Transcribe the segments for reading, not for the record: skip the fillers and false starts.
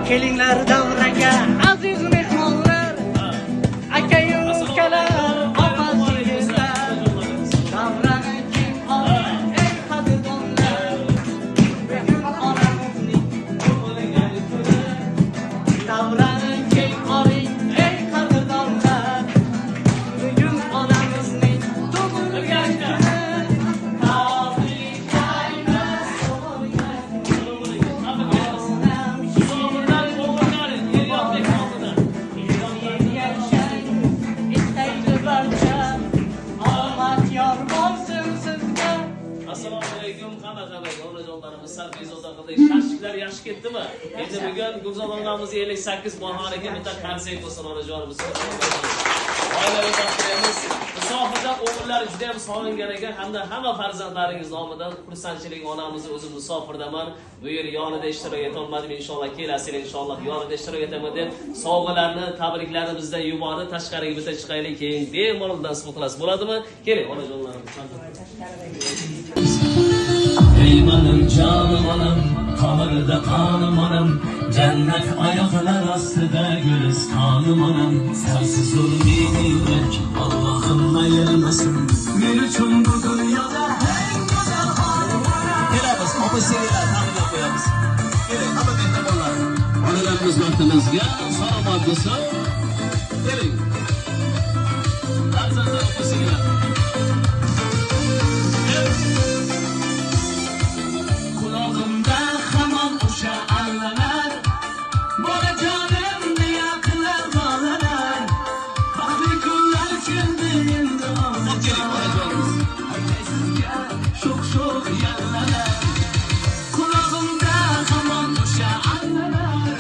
Kelinglar davraga aziz mehmonlar, aka ukalar, opa singillar. Davrani keng oling ey qadrdonlar. Bugun onamizning tug'ilgan kuni. Davrani keng oling ey qadrdonlar. Bugun onamizning tug'ilgan kuni. Tabriklaymiz tug'ilgan kuni. Onam yashang, istaydi barcha. Omad yor bo'lsin sizga. Assalomu alaykum hamma hammaga onajonlarimiz sarfizoda qildik. Shashliklar yaxshi ketdimi? Endi bugun Gulzor onamiz 58 bahoriga bitta qarsak bo'lsin onajonimiz. Oilaviy baxt tilaymiz. Musofirda o'g'illari juda ham sog'ingan ekan hamda hamma farzandlaringiz nomidan xursandchilik onamizni o'zim musofirdaman. Bu yer yonida ishtirok eta olmadim, inshaalloh kelasi yil inshaalloh yonida ishtirok etaman deb sovg'alarni, tabriklarni bizdan yubordi. Tashqariga bitta chiqaylik, keyin bemalol nasib qilasiz. Bo'ladimi? Keling onajonlarimiz. Ey benim canım anam, kamerada kanım anam, cennet ayaklar ostida gulistonim anam. Sensiz olmaydi yürek, Allah'ım ayırmasın. Men uchun bu dunyoda eng go'zal xonim onam. Kelamiz, opa singillar tabriklab qo'yamiz. Keling, hamma mehmonlar. Onalarimiz baxtimizga salomat bo'lsin. Keling. Farzandlar, opa singillar. Qulog'imda hamon o'sha allalar, bolajonim deya qilar bolalar. Baxtli kunlar keldi endi Keling, onajonimiz. Aytay sizga sho'x-sho'x yallalar. Qulog'imda hamon o'sha allalar,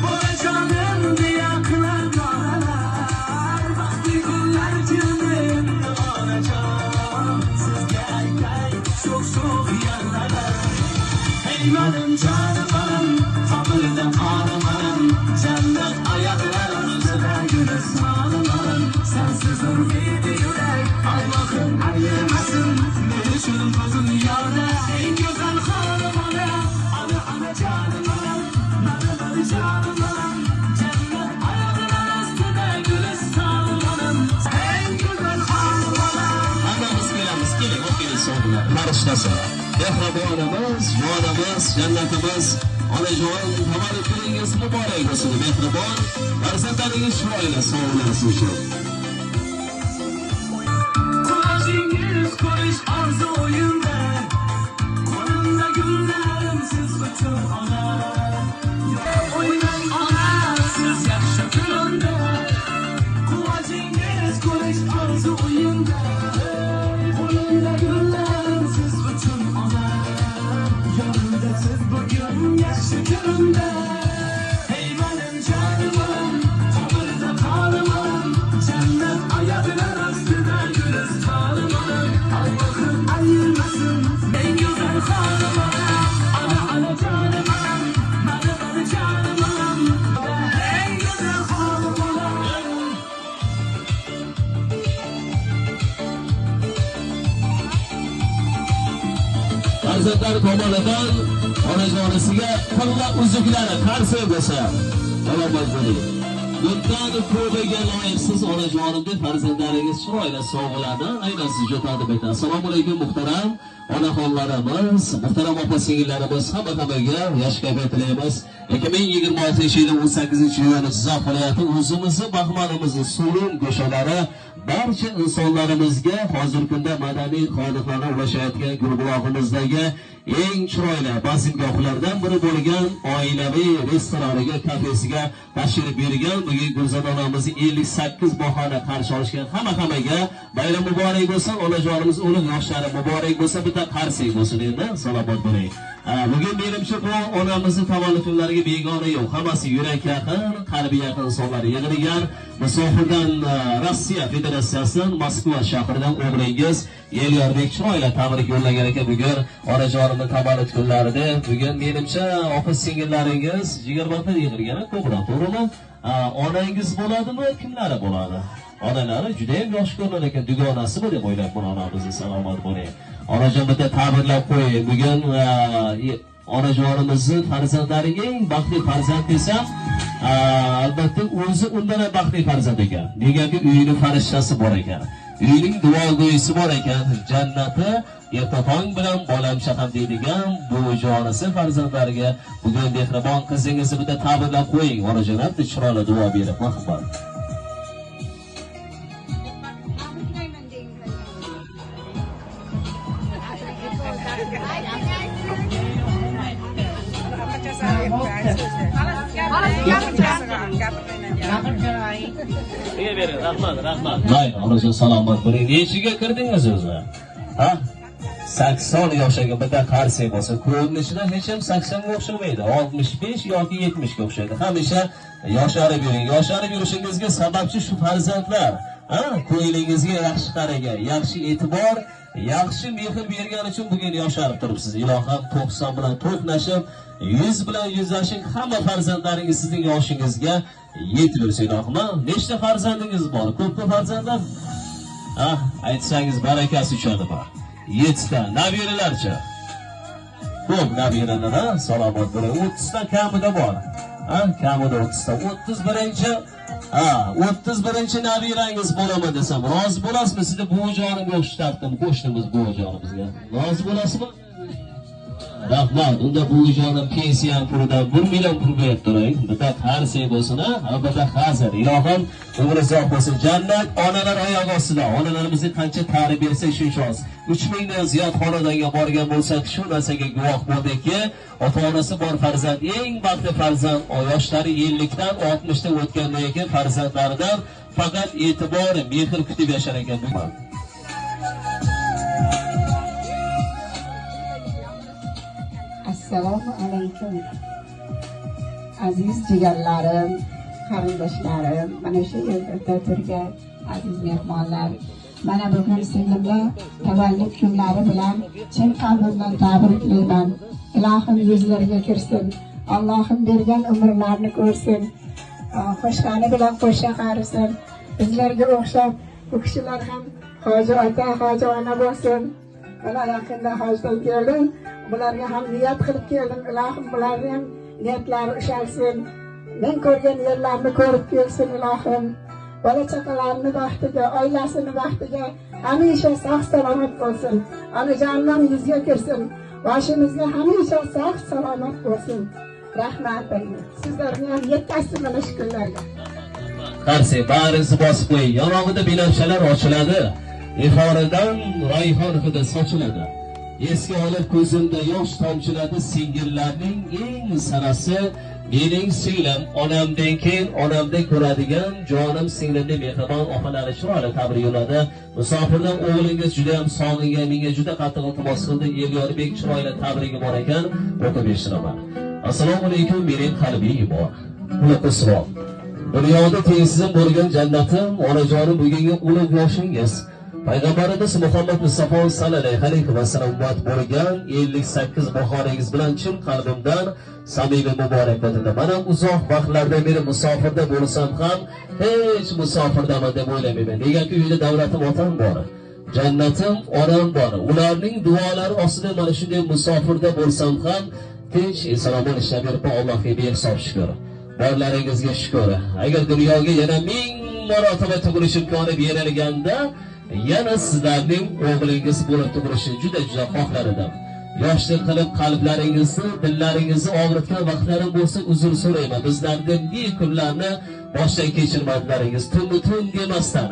bolajonim deya qilar bolalar. Baxtli kunlar keldi endi onajon, sizga aytay sho'x-sho'x yallalar. Ey benim canım anam, tomirda qonim anam, jannat oyoqlar ostida gulistonim anam. Sensiz urmaydi yurak, Allohim ayirmasin. Men uchun bu dunyoda eng go'zal xonim onam. Ana ana jonim onam, mana mani jonim onam, jannat oyoqlar ostida gulistonim onam. Eng go'zal xonim onam. Hammamiz kelamiz, keling, olib keling sovg'alar. Farishtasi. Mehribonimiz, jonimiz, jannatimiz, onajon, tavallud kuningiz muborak bo'lsin. Mehribon farzandlaringiz chiroyli sovg'alar siz uchun. Quvoncingiz ko'rish orzuyimda, qo'limda gullarim siz uchun ona. O'ynang ona, siz yaxshi kunda. Quvoncingiz ko'rish orzuyimda, qo'limda gullarim siz uchun ona. Yonimda siz bugun yaxshi kunda. Ey benim canım anam, tomirda qonim anam, jannat oyoqlar ostida gulistonim anam. Allohim ayirmasin eng go'zal xonim onam. Ana ana jonim anam, mana mani jonim anam, eng go'zal xonim onam. Farzandlar tomonidan onajonisiga tilla uzuklari qarsak bo'lsa, salomat bo'ling. Bundan ko'piga loyiqsiz onajonim deb farzandlaringiz chiroyli sovg'alarni aynan sizga taqdim etadi. Assalomu alaykum muhtaram onaxonlarimiz, muhtaram opa singillarimiz, hamma hammaga yaxshi kayfiyat tilaymiz. 2026-yilning 18-iyuni Jizzax viloyati o'zimizni baxmalimizni so'lim go'shalari barcha insonlarimizga hozirgi kunda madaniy xonadonlarga ulashayotgan Gulbuloqimizdagi eng chiroyli bazmgohlardan biri bo'lgan oilaviy restoraniga, kafesiga tashrif buyurgan bugun Gulzada onamizni 58 bahona qarshi olishgan hamma hammaga bayram muborak bo'lsin, onajonimiz ulug' yoshlari muborak bo'lsin, bitta qarsak bo'lsin endi, salomat bo'ling. Bugun menimcha bu onamizni tavallud kunlariga begona yo'q, hammasi yurak yaqin, qalbi yaqin insonlar yig'ilgan. Musofirdan Rossiya Federatsiyasidan Moskva shahridan o'g'lingiz Elyorbek chiroyli tabrik yo'llagan ekan bugun onajonimni tavallud kunlarida. Bugun menimcha opa singillaringiz 20 ta yig'ilgan, ko'proq, to'g'rimi? Onangiz bo'ladimi, kimlari bo'ladi? Onalari juda ham yosh ko'rinar ekan, dugonasimi deb o'ylabman onamizni, salomat bo'ling. Onajon bitta tabriklab qo'ying. Bugun Onajonimizni farzandlari eng baxtli farzand desam, albatta o'zi undan ham baxtli farzand ekan. Negaki uyini farishtasi bor ekan. Uyining duogo'yisi bor ekan. Jannati erta tong bilan bolam chaqam deydigan buvijonisi farzandlariga bugun mehribon qizingizni bitta tabriklab qo'ying. Onajon, bitta chiroyli duo berib, marhamat. Nega bering? Rahmat, rahmat. Mayli, onajon salomat bo'ling. Nechiga kirdingiz o'zi? Ha? 80 yoshga bitta qarsak bo'lsa, ko'rinishidan hech ham 80 ga o'xshamaydi. 65 yoki 70 ga o'xshaydi. Hamisha yosharib yuring. Yosharib yurishingizga sababchi shu farzandlar. Ha? Ko'nglingizga yaxshi qaragan, yaxshi e'tibor, yaxshi mehr bergani uchun bugun yosharib turibsiz. Ilohim 90 bilan to'qnashib, 100 bilan yuzlashing, hamma farzandlaringiz sizning yoshingizga yetib yursin ilohim. Nechta farzandingiz bor? Ko'pmi farzandlar? Ha, aytsangiz barakasi uchadi bor. 7 ta. Nabiralarcha? Ko'p nabiralar, ha, salomat bo'ling. 30 ta kamida bor. Ha, kamida 30 ta. 31-chi, ha, 31-chi nabirangiz bo'laman desam, rozi bo'lasizmi? Sizni buvijonimga o'xshatdim, qo'shnimiz buvijonimizga. Rozi bo'lasizmi? Rahmat. Unda buvijonim pensiya pulidan 1 million pul berib turing. Bitta qarsak bo'lsin, ha? Albatta hazir. Ilohim umri uzoq bo'lsin. Jannat onalar oyog'i ostida. Onalarimizga qancha ta'rif bersak shuncha oz. 3000 dan ziyod xonadonga borgan bo'lsak, shu narsaga guvoh bo'ldikki, ota-onasi bor farzand eng baxtli farzand. Yoshlari 50 dan 60 dan o'tgandan keyin farzandlaridan faqat e'tibor, mehr kutib yashar ekan. Assalomu alaykum. Aziz jigarlarim, qarindoshlarim, mana shu yerda turgan aziz mehmonlar. Mana bugun singlimni tavallud kunlari bilan chin qalbimdan tabriklayman. Ilohim yuzlariga kirsin. Allohim bergan umrlarni ko'rsin. Qo'shqani bilan qo'sha qarisin. Bizlarga o'xshab bu kishilar ham hoji ota, hoji ona bo'lsin. Mana yaqinda hojdan keldim. Bularga ham niyat qilib keldim. Ilohim bularni ham niyatlari ushalsin. Men ko'rgan yerlarni ko'rib kelsin ilohim. Bola chaqalarini baxtiga, oilasini baxtiga hamisha sog' salomat bo'lsin. Onajonim yuzga kirsin. Boshimizga hamisha sog' salomat bo'lsin. Rahmat. Sizlarni ham yetkazsin mana shu kunlarga. Qarsak, baringizni bosib qo'ying. Yonog'ida binafshalar ochiladi. Iforidan rayhon hidi sochiladi. Esga olib ko'zimda yosh tomchiladi. Singillarning eng sarasi mening singlim, onamdan keyin onamdan ko'radigan jonim singlimni mehribon opalari chiroyli tabrik yo'ladi. Musofirdan o'g'lingiz juda ham sog'ingan, menga juda qattiq iltimos qildi. Elyorbek chiroyli tabrigi bor ekan, o'qib eshitiraman. Assalomu alaykum, mening qalbim bor. Ulug' Isroil. Dunyoda tengsizim bo'lgan jannatim, onajonim bugungi ulug' yoshingiz. Payg'ambarimiz Muhammad Mustafa sallallohu alayhi vasallam ummat bo'lgan 58 bahoringiz bilan chin qalbimdan samimiy muborakbod etaman. Mana uzoq vaqtlardan beri musofirda bo'lsam ham hech musofirdaman deb o'ylamayman. Negaki uyda davlatim otam bor, jannatim onam bor. Ularning duolari ostida mana shunday musofirda bo'lsam ham tinch salomat ishlab yuribman. Allohga behisob shukr. Borlaringizga shukr. Agar dunyoga yana 1000 marotaba tug'ilish imkoni berilganda yana sizlarning o'g'lingiz bo'lib tug'ilishini juda-juda xohlar edim. Yoshlik qilib qalblaringizni, dillaringizni og'ritgan vaqtlarim bo'lsa uzr so'rayman. Bizlardan ne kunlarni boshdan kechirmadilaringiz. Tunni tun demasdan,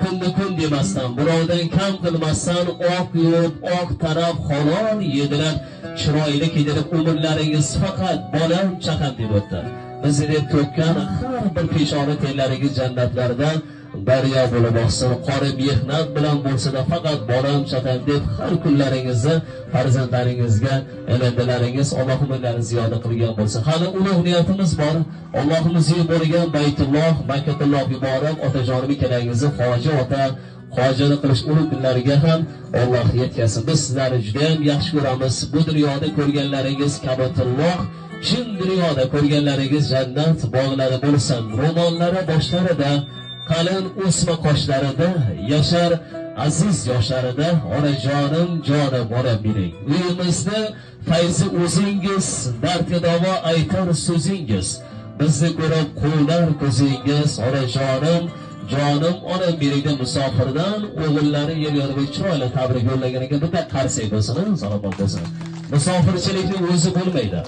kunni kun demasdan, birovdan kam qilmasdan oq yo'l, oq taraf halol yedirib, chiroyli kiydirib umrlaringiz faqat bolam chaqam deb o'tdi. Bizni deb to'kkan har bir peshona terlaringiz jannatlardan daryo bo'lib oqsin. Qora mehnat bilan bo'lsa-da faqat bolam chaqam deb har kunlaringizni farzandlaringizga elandilaringiz Alloh umrlarini ziyoda qilgan bo'lsin. Hali ulug' niyatimiz bor. Allohimiz yuborgan Baytulloh, Makatulloh yuborib, otajonim ikkalangizni hoji ota, hojini qilish ulug' kunlariga ham Alloh yetkazsin. Biz sizlarni juda ham yaxshi ko'ramiz. Bu dunyoda ko'rganlaringiz Kabatulloh, chin dunyoda ko'rganlaringiz jannat bog'lari bo'lsin. Ro'mollari boshlarida Qalin o'sma qoshlarida, yashar aziz yoshlarida, onajonim, jonim, onam mening. Uyimizni fayzi o'zingiz, dardga davo aytar so'zingiz. Bizni ko'rib quvnar ko'zingiz, onajonim, jonim, onam mening musofirdan o'g'illari Yelyorbek chiroyli tabrik yo'llagan ekan. Bitta qarsak bo'lsin, salomat bo'lsin. Musofirchilikning o'zi bo'lmaydi.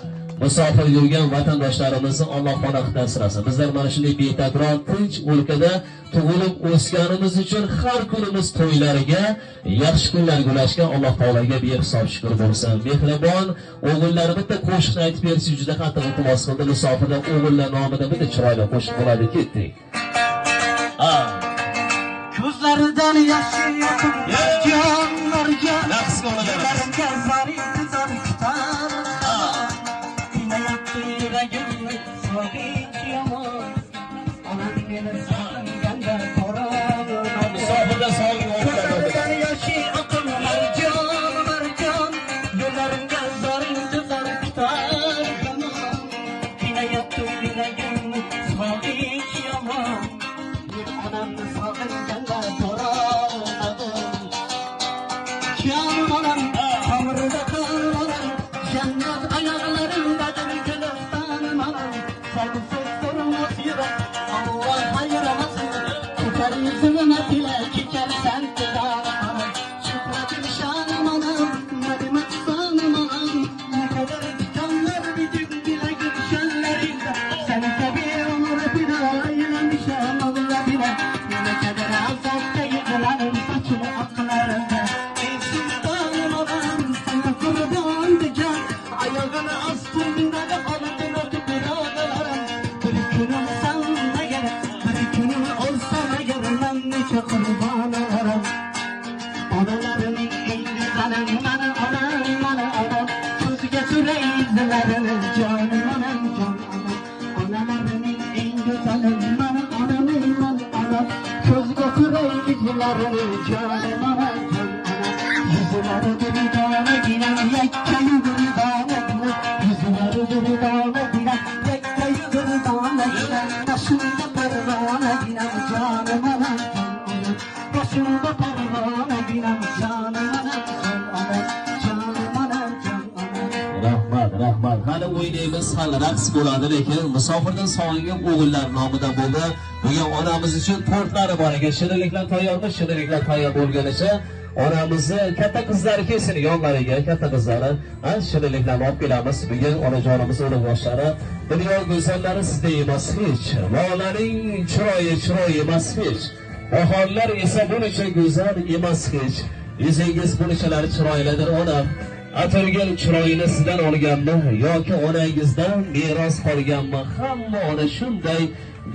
Musofir yurgan vatandoshlarimizni Alloh panohidan asrasin. Bizlar mana shunday betakror tinch o'lkada tug'ilib o'sganimiz uchun har kunimiz to'ylariga, yaxshi kunlarga ulashgan Alloh taologa behisob shukr bo'lsin. Mehribon o'g'illari bitta qo'shiqni aytib berishni juda qattiq iltimos qildi. Musofirdan o'g'illar nomidan bitta chiroyli qo'shiq bo'ladi, ketdik. Ko'zlaridan yosh yoqib jonlarga, raqsga musofirda sog'in ko'zlaridan yoshi oqib marjon, marjon, yo'llarimga zor intizor kutar hamon. Qiynayapti yuragimni sog'inch yomon, bir onamni sog'inganda ko'rolmadim. Jonim onam, tomirida qon onam, jannat oyoqlarimdadir gulistonim onam. Sensiz turmas yurak, Alloh ayirmasin, ketar yuzimni kechar sensiz onam. Shuhratim shonim onam, madimat sonim onam, ne kadar dikanlar bitib dilagim shanlaringda. Sen kabi umr fido aylamişam Allohina, ne kadar azobda yig'larim sochini oqlarimda. Ey sultonim onam, sana qurbon degan, oyog'ini ostimdagi oltin o'tib birodarlarim. Bir kunim san agar, bir kunim o'lsam agar, man necha qurbon olarim. Onalarining eng go'zali mani onam, mani onam, ko'zga suray izlarini jonim onam, jon onam. Onalarining eng go'zali mani onam, mani onam, ko'zga suray izlarini jonim onam, jon onam. Yuzlari durdonagina, yakkayu durdonagina, yuzlari durdonagina, yakkayu durdonagina, boshimda parvonagina, jonim onam, jon onam. Boshimda parvonagina, jonim onam, jon onam, jonim onam, jon onam. Rahmat, rahmat. Hali o'ynaymiz, hali raqs bo'ladi, lekin musofirdan sog'ingan o'g'illar nomidan bo'ldi. Bugun onamiz uchun tortlari bor ekan. Shirinliklar tayyormi? Shirinliklar tayyor bo'lganicha onamizni katta qizlari kelsin yonlariga, katta qizlari, ha, shirinliklarni olib kelamiz. Bugun onajonimiz ulug' yoshlari, dunyo go'zallari sizda emas hech. Lolaning chiroyi chiroy emas hech. Bahorlar esa buncha go'zal emas hech. Yuzingiz bunchalar chiroylidir onam. Atirgul chiroyini sizdan olganmi yoki onangizdan meros qolganmi? Hamma ona shunday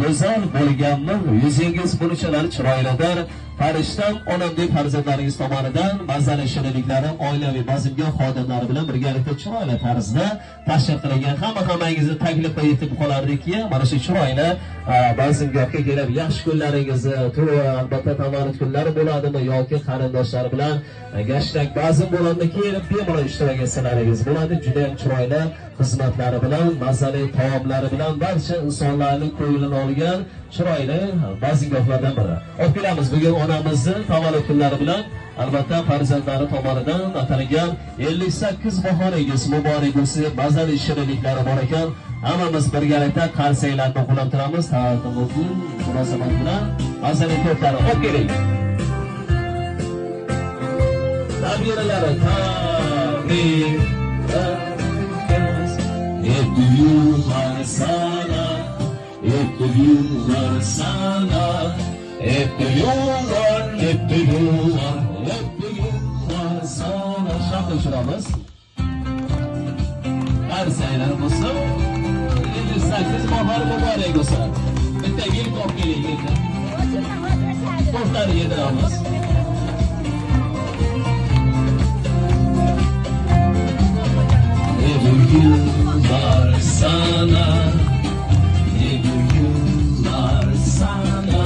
go'zal bo'lganmi? Yuzingiz bunchalar chiroylidir. Farishtam onam deb farzandlaringiz tomonidan mazali shirinliklari oilaviy bazmgoh xodimlari bilan birgalikda chiroyli tarzda tashkil qilingan. Hammangizni taklif etib qolardikki, mana shu chiroyli bazmgohga kelib yaxshi kunlaringizni, albatta tavallud kunlari bo'ladimi yoki qarindoshlar bilan gashtak bazm bo'ladimi, kelib bemalol ishtirok etsalaringiz bo'ladi. Juda ham chiroyli xizmatlari bilan, mazali taomlari bilan barcha insonlarning ko'nglini olgan chiroyli bazmgohlardan biri. Olib kelamiz bugun onamizni tavallud kunlari bilan albatta farzandlari tomonidan atalgan 58 bahoringiz muborak bo'lsin deb mazali shirinliklari bor ekan. Hammamiz birgalikda qarsaklarni qo'llab turamiz. Tavalludimizning munosabati bilan mazali tortlarni olib keling. Nabiralari tabrik hep yıllar sana, hep yıllar sana, hep yıllar, hep yıllar, hep yıllar sana. Şarkı uçuramız. Her sayılar olsun. 58 bahar mübarek olsun. Bitta yil ko'p keling endi. Tortlarni yediramiz. Ne bu yıllar sana, ne bu yıllar sana,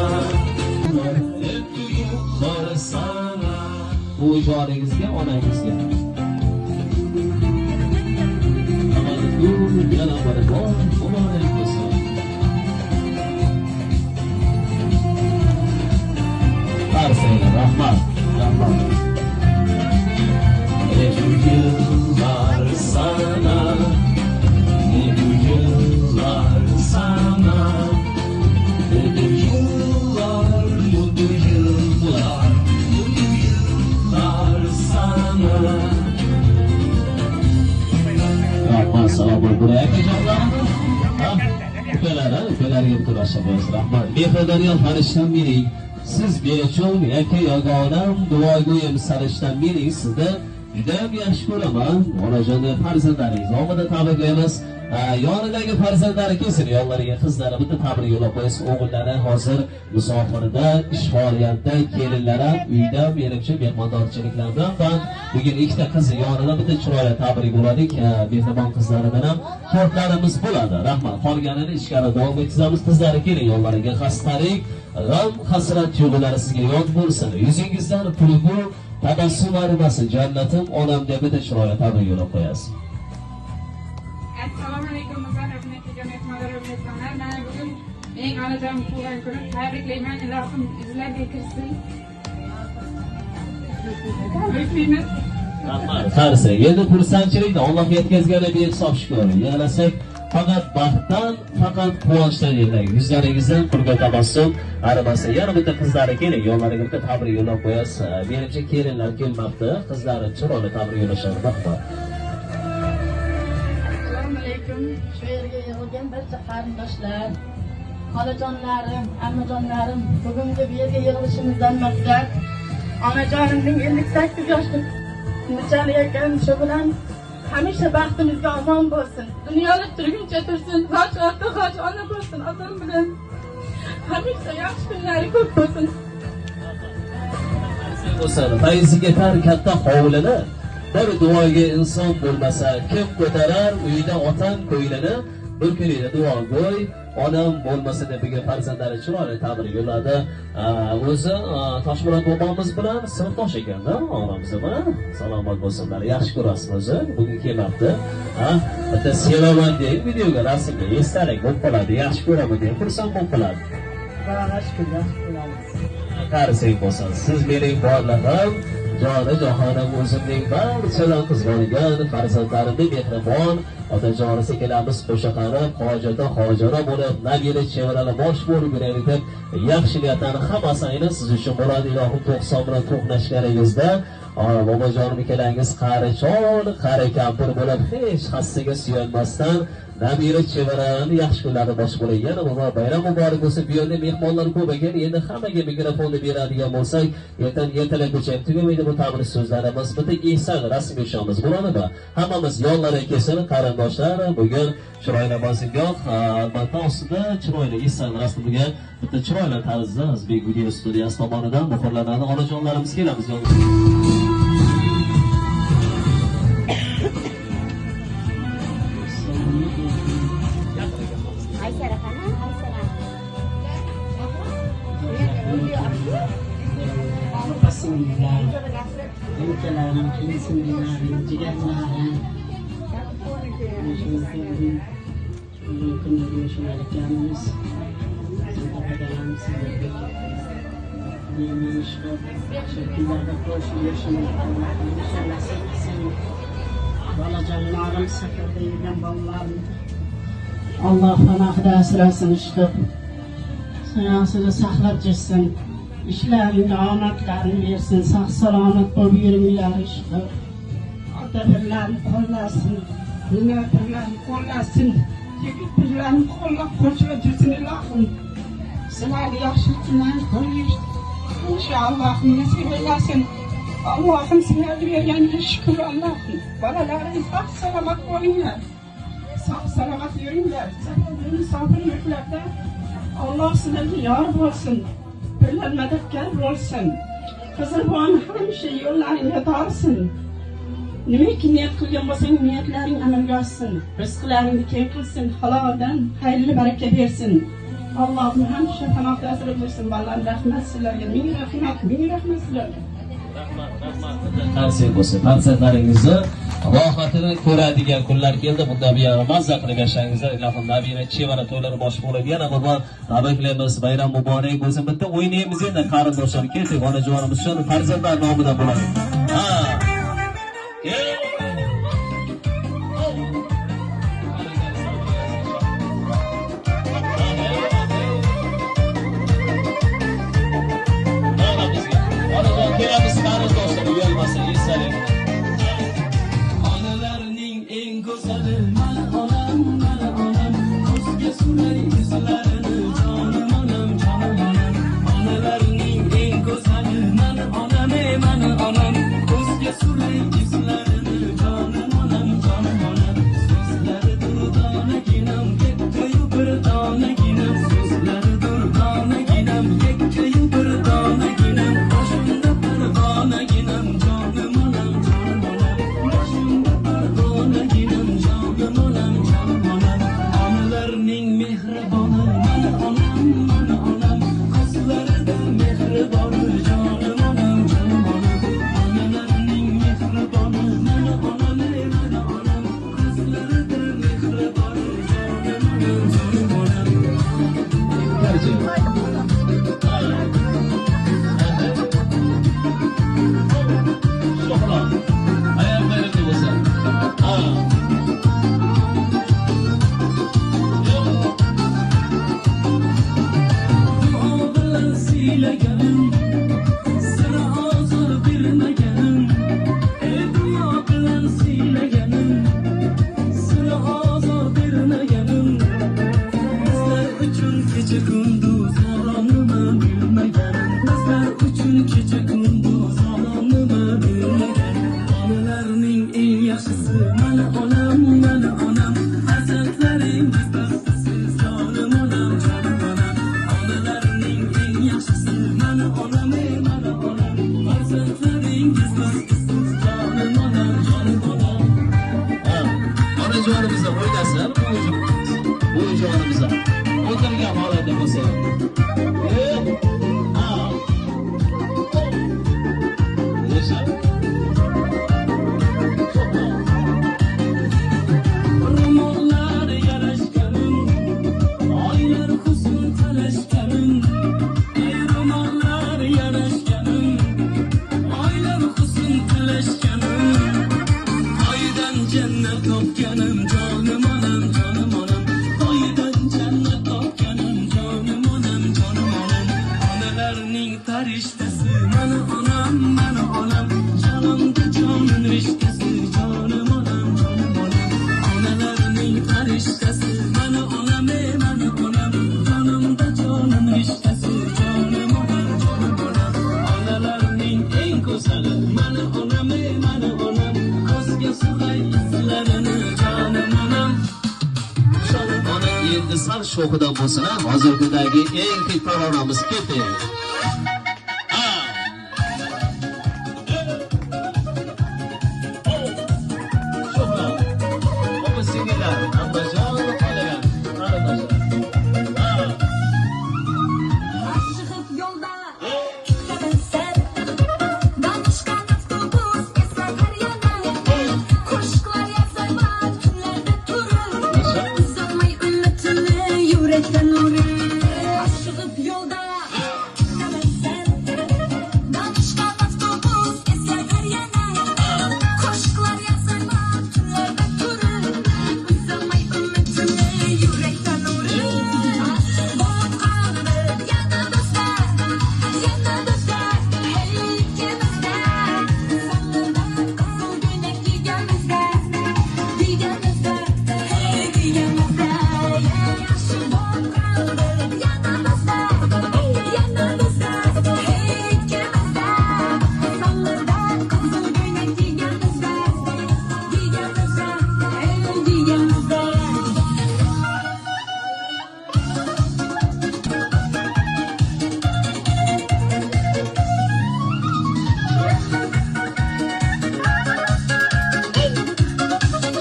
hep bu yıllar sana. Bu joningizga, onangizga. Tavallud yana bir bor muborak bo'lsin. chiroyli, rahmat, rahmat. Ne bu yıllar sana, ne bu yıllar sana, ne bu yıllar, mutlu yıllar, mutlu yıllar sana. Rahmat, salomat bo'ling akajonlar. Ukalar, ukalarga bitta boshlab qo'yasiz. Rahmat. Mehrdoniyon farishtam mening, siz bechung aka yagonam, duogo'yim sarishtam mening, sizni juda ham yaxshi ko'raman. Onajonning farzandlaringiz nomida tabriklaymiz. Yonidagi farzandlari kelsin, yonlariga qizlari bitta tabrik yo'llab qo'yasiz. O'g'illari hozir musofirda, ish faoliyatida, kelinlar ham uyda, menimcha mehmondorchiliklar bilan band. Bugun ikkita qizi yonida bitta chiroyli tabrik bo'ladi. Mehribon qizlari bilan tortlarimiz bo'ladi. Rahmat. Qolganini ichkari davom etkazamiz. Qizlari keling, yonlariga xastalik, g'am, hasrat tuyg'ulari sizga yod bo'lsin. Yuzingizdan kulgu, tabassum arimasin. Jannatim onam deb bitta chiroyli tabrik yo'llab qo'yasiz. Assalomu alaykum hurmatli mehmonlar va mehmonlar. Mana bugun mening onajonim tug'ilgan kuni. Tabriklayman, ilohim yuzlarga kirsin. Tabriklaymiz. Rahmat. Qarisa, endi xursandchilikni Alloh yetkazgani behisob shukr. Yig'lasak faqat baxtdan, faqat quvonchdan yig'lang. Yuzlaringizdan kulgu tabassum arimasin. Yana bitta qizlari keling, yonlariga bitta tabrik yo'llab qo'yasiz. Menimcha kelinlar kelmabdi, qizlari chiroyli tabrik yo'llashadi. Rahmat. Assalomu alaykum. Shu yerga yig'ilgan barcha qarindoshlar, xolajonlarim, ammajonlarim, bugungi bu yerga yig'ilishimizdan maqsad onajonimning 58 yoshlik nishoni ekan, shu bilan hamisha baxtimizga omon bo'lsin. Dunyoda turguncha tursin, g'och ota, g'och ona bo'lsin, otam bilan hamisha yaxshi kunlari ko'p bo'lsin. Bo'lsin. Fayziga tar katta hovlini bir duoga inson bo'lmasa kim ko'tarar uyda otam ko'nglini, bir kunida duogo'y onam bo'lmasa deb bugun farzandlari chiroyli tabrik yo'lladi. O'zi Toshmurod bobomiz bilan sinfdosh ekanda onamiz bilan, salomat bo'lsinlar, yaxshi ko'rasizmi o'zi? Bugun kelmabdi. Bitta sevaman deb videoga rasmga esdalik bo'lib qoladi, yaxshi ko'raman deb xursand bo'lib qoladi. Xudoga shukur, yaxshi ko'ramiz. Qarsak bo'lsin, siz mening borlig'im, joni jahonim, o'zimning barchadan qizg'ongan farzandlarimni mehribon otajonisi kelamiz qo'sha qarib, hojata hojara bo'lib, nabira chevarali bosh bo'lib yuraylik deb yaxshi niyatlarni hammasi aynan siz uchun bo'ladi. Ilohim 90 bilan to'qnashganingizda bobojonim ikkalangiz qari chol, qari kampir bo'lib, hech xastaga suyanmasdan nabira chevarani yaxshi kunlarda bosh bo'ling. Yana bayram muborak bo'lsin. Bu yerda mehmonlar ko'p ekan, endi hammaga mikrofonni beradigan bo'lsak, ertan ertalabgacha ham tugamaydi bu tabrik so'zlarimiz. Bitta ehson rasm tushamiz bo'ladimi? Hammamiz yonlariga kelsin qarindoshlar. Bugun chiroyli mazilgoh, albatta ostida chiroyli ehson rasmiga bitta chiroyli tarzda O'zbek video studiyasi tomonidan muhrlanadi. Onajonlarimiz kelamiz. Opa-singillar, ukalarim, keyin-singillarim, jigarlarim, shu kunga shular ekanmiz. Shu kunlarda ko'rishib yurishimiz Alloh nasib qilsin. Bolajonlarim, safarda yurgan bolalarim Alloh panohida asrasin, ishqib soyasini saqlab jirsin. İshlaringga omadlarini bersin, sog' salomat bo'lib yuringlar ishqib. Ota birlarni qo'llasin, nina birlarni qo'llasin, yigit birlarni qo'llab qo'shilib yursin ilohim. Sizlarni yaxshi kunlar ko'rish inshaalloh nasib eylasin. Allohim sizlarga berganiga shukur Allohim. Bolalarim sog' salomat bo'linglar. Sog' salomat yuringlar. Safarda musofir yurtlarda Alloh sizlarga yor bo'lsin. Birlar madadkor bo'lsin. Qizilbon hamisha yo'llaringga torsin. Nimaki niyat qilgan bo'lsang, niyatlaring amalga oshsin. Rizqlaringni keng qilsin, haloldan xayrli baraka bersin. Allohim hamisha panohda asrab bersin. Bolalar, rahmat sizlarga, ming rahmat, ming rahmat sizlarga. Rahmat, rahmat. Qarsak bo'lsin. Farzandlaringizni rohatini ko'radigan kunlar keldi. Bundan buyon mazza qilib yashangizlar. Ilohim nabira chevara to'ylari bosh bo'lib yana bir bor tabriklaymiz. Bayram muborak bo'lsin. Bitta o'ynaymiz endi qarindoshlar. Keldik onajonimiz uchun farzandlar nomidan bo'ladi. Ha. Onalarning eng go'zali mana onam, mana onam, ko'zga suray yuzlarini, jonim onam, jonim onam. Onalarning eng go'zali mana onam, ey mana onam, ko'zga suray yuzlarini, jonim onam, jonim onam. So'zlari durdonaginam, yakkayu bir donaginam, so'zlari durdonaginam, yakkayu bir donaginam, boshimda parvonaginam, jonim onam, jonim onam, boshimda parvonaginam, jonim onam, jonim onam. Onalarning mehriboni mana onam, mana onam, ko'zlarida mehriboni, jonim onam, jonim onam. Onalarning mehriboni mana onam, ey mana onam, ko'zlarida mehriboni, jonim onam, jonim onam. Duo bilan siylaganim, sira ozor bermaganim, ey duo bilan siylaganim, sira ozor bermaganim, bizlar uchun kecha kunduz orom nima bilmaganim, bizlar uchun kecha kunduz orom nima bilmaganim. Onalarning eng yaxshisi mana onam, mana onam, farzandlaringiz baxtisiz, jonim onam, jonim onam. Onalarning eng yaxshisi mana onam, ey mana onam, farzandlaringiz baxtisiz, jonim onam, jonim onam. Onajonimizni o'ynasin, buvijonimizni o'tirgan holatda bo'lsa. Ro'mollar yarashganim, oylar husn talashganim, ey ro'mollar yarashganim, oylar husn talashganim, oydan jannat topganim, jonim onam, jonim onam, oydan jannat topganim, jonim onam, jonim onam. Onalarning farishtasi mana onam, mana onam, jonimda jonim rishtasi, jonim onam, jonim onam. Onalarning farishtasi mana onam, ey mana onam, jonimda jonim rishtasi, jonim onam, jonim onam. Onalarning eng go'zali mana onam, ey mana onam, ko'zga suray izlarini, jonim onam, jonim onam. Endi sal sho'xidan bo'lsin, ha? Hozirgi kundagi eng hit taronamiz ketdi. Aşıkıp yolda sen, danışkan avtobus eser her yana, Qo'shiqlar yazarman tunlarda turib, uzolmay umidini yurakdan urib. Aşıkıp yolda sen, danışkan avtobus eser her yana, Qo'shiqlar yazarman tunlarda turib, uzolmay umidini yurakdan urib. Aşık bo'lib qoldim yanimizda, yanimizda, hey ikkimizda, Sallada qizil ko'ylak kiyganimizda, kiyganimizda, hey kiyganimizda. Yaxshi bo'lib qoldim yanimizda, yanimizda, hey ikkimizda, Sallada qizil ko'ylak kiyganimizda, kiyganimizda, hey kiyganimizda.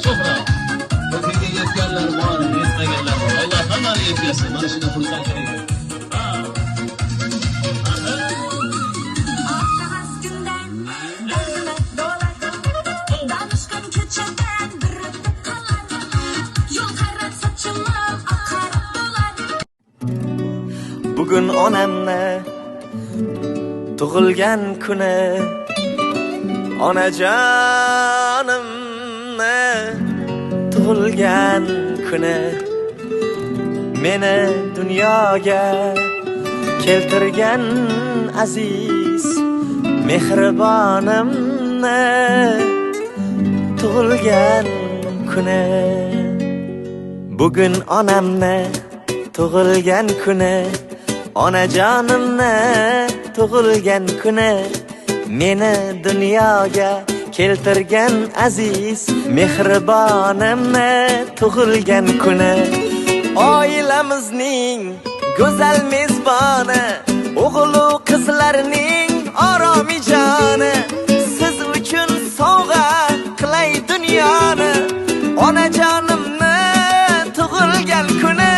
Sho'xroq. Bugunga yetganlar bor, yetmaganlar bor. Alloh hammani yetkazsin. Mana shunday xursandchilik. Oq qog'oz kundan Bugun onamni tug'ilgan kuni, onajonimni tug'ilgan kuni, meni dunyoga keltirgan aziz mehribonimni tug'ilgan kuni. Bugun onamni tug'ilgan kuni, onajonimni tug'ilgan kuni, meni dunyoga keltirgan aziz mehribonimni tug'ilgan kuni. Oilamizning go'zal mezboni, o'g'lu qizlarning oromi joni, siz uchun sovg'a qilay dunyoni, onajonimni tug'ilgan kuni.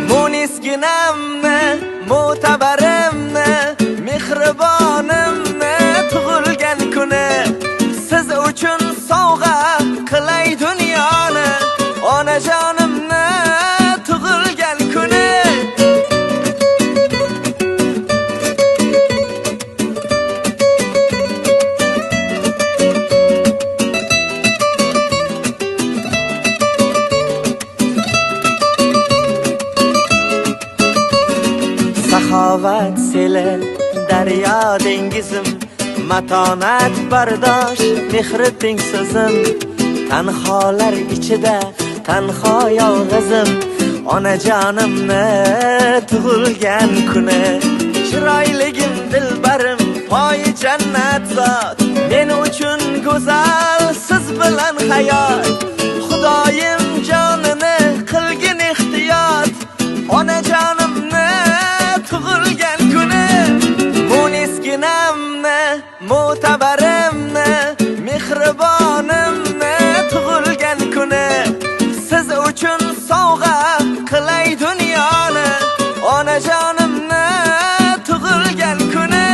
Munisginamni, mo'tabarimni, mehribonimni tug'ilgan kuni, siz uchun sovg'a qilay dunyoni, onajonimni tug'ilgan kuni. Saxovat seli, daryo dengizim, matonat bardosh, mehri tengsizim, tanholar ichida tanho yolg'izim, onajonimni tug'ilgan kuni. Chiroyligim, dilbarim, poyi jannat zot, men uchun go'zal siz bilan hayot. Xudoyim jonini qilgin ehtiyot, onajonimni tug'ilgan kuni. Munisginamni, mo'tabarimni, mehribonimni tug'ilgan kuni, siz uchun sovg'a qilay dunyoni, onajonimni tug'ilgan kuni.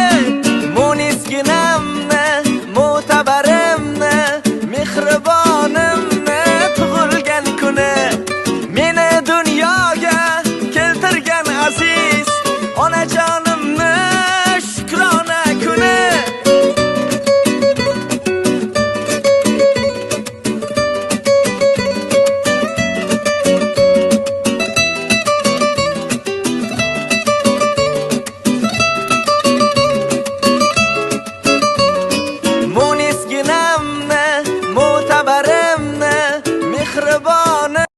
Munisginamni, mo'tabarimni, mehribon